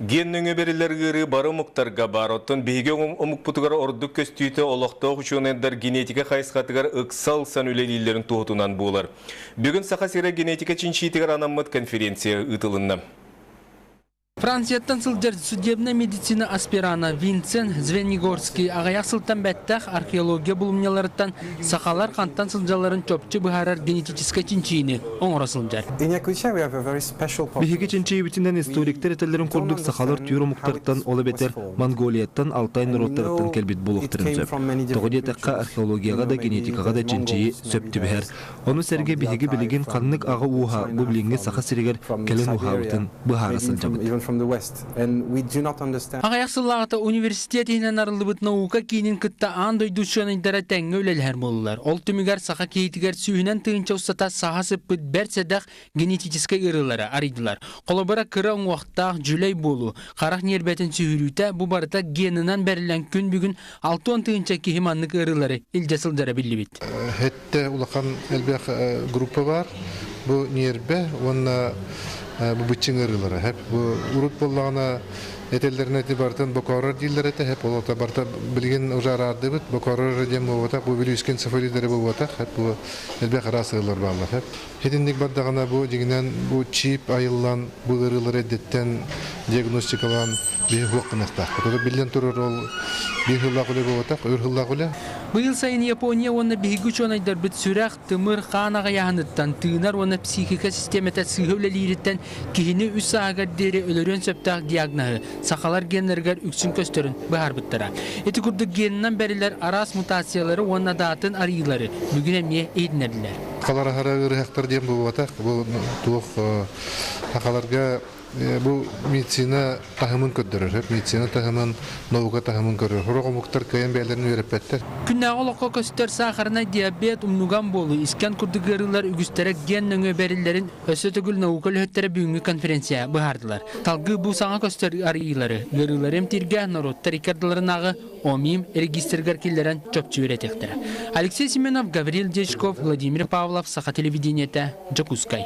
Ген нөҥүө бэриллэр ыарыы бары омуктарга баар, оттон биһиги омукпутугар ордук көстүүтэ олохтоох учуонайдар генетика хайысхатыгар ыкса ылсан үлэлииллэрин туоһутунан буолар. Бүгүн Саха сирэ генетика чинчиитигэр анаммыт конференция ыытылынна. Францияттан сылдьар судебнай медицина аспирана Винсент Звенигорский аҕыйах сылтан бэттэх археология булумньаларыттан сахалар хантан сылдьалларын чопчу быһаарар генетическэй чинчийиини оҥоро сылдьар. Биһиги чинчийбитинэн историктар этэллэрин курдук сахалар түүр омуктартан, ол эбэтэр Монголияттан Алтай норуоттарыттан кэлбит буолуохтарын сөп. Тоҕо диэтэххэ, археологияҕа да, генетикаҕа да чинчийии сөп түбэһэр. Ону сэргэ биһиги билигин ханнык аҕа ууһа бу билиҥҥи Саха сиригэр кэлэн ууһаабытын быһаара сылдьабыт. Аҕыйах сыллааҕыта университет иһинэн арыллыбыт наука киинин кытта аан дойду учуонайдара тэҥҥэ үлэлэһэр буоллулар. Ол түмүгэр саха киһитигэр сүүһүнэн тыһыынча устата саһа сыппыт бэрт сэдэх генетическэй ыарыылары арыйдылар. Холобура, кыра уҥуохтаах дьүлэй буолуу, харах ньиэрбэтин сүһүрүүтэ бу барыта генынан бэриллэн күн бүгүн 60 тыһыынча киһи маннык ыарыылары илдьэ сылдьара биллибит. Хэттэ улахан элбэх группа бар. Бу ньиэрбэ уонна бу быччыҥ ыарыылара. Хэп бу урут буоллаҕына этэллэрин эти барытын бокоорор дииллэр этэ. Хэп ол барыта билигин уже араардыбыт. Бокоорор диэн буолбатах, бу вилюйский энцефалит буолбатах. Хэп бу элбэх араас ыарыылар бааллар. Хэп Итинник бардаҕына бу дьиҥинэн бу чип айыллан бу ыарыылары эрдэттэн диагностикалаан биһи суох гыныахтаахпыт. Ол биллэн турар ол биир сыллаах үлэ буолбатах, өр сыллаах үлэ. Быйыл сайын Япония уонна биһиги учуонайдарбыт сүрэх, тымыр, хаан аҕыйааһыныттан, тыынар уонна психика систиэмэтэ сыыһа үлэлиириттэн киһини үс сааһыгар диэри өлөрүөн сөптөөх диагноһы сахалар геннэригэр үксүн көстөрүн быһаарбыттара. Ити курдук генынан бэриллэр араас мутациялары уонна даатын арыйыылары бүгүн эмиэ иһитиннэрдилэр. Халараһара ыарыһахтар диэн буолбатах. Бу туох сахаларга бу медицина таһымын көрдөрөр. Медицина таһымын, наука таһымын көрөр. Сорох омуктар кыайан бэйэлэрин үөрэппэттэр. Күннээҕи олоххо көстөр саахарынай диабет, умнуган буолуу, искэн курдук ыарыылар үгүстэрэ ген нөҥүө бэриллэрин өссө төгүл наука үлэһиттэрэ бүгүҥҥү конференция быһаардылар. Салгыы бу саҥа көстөр арыйыылары, ыарыылары эмтииргэ норуоттар икки ардыларынааҕы ОМИМ регистргар киллэрэн чопчу үөрэтиэхтэрэ. Алексей Семенов, Гаврил Дьячков, Владимир Павлов, Саха телевидениетэ, Дьокуускай.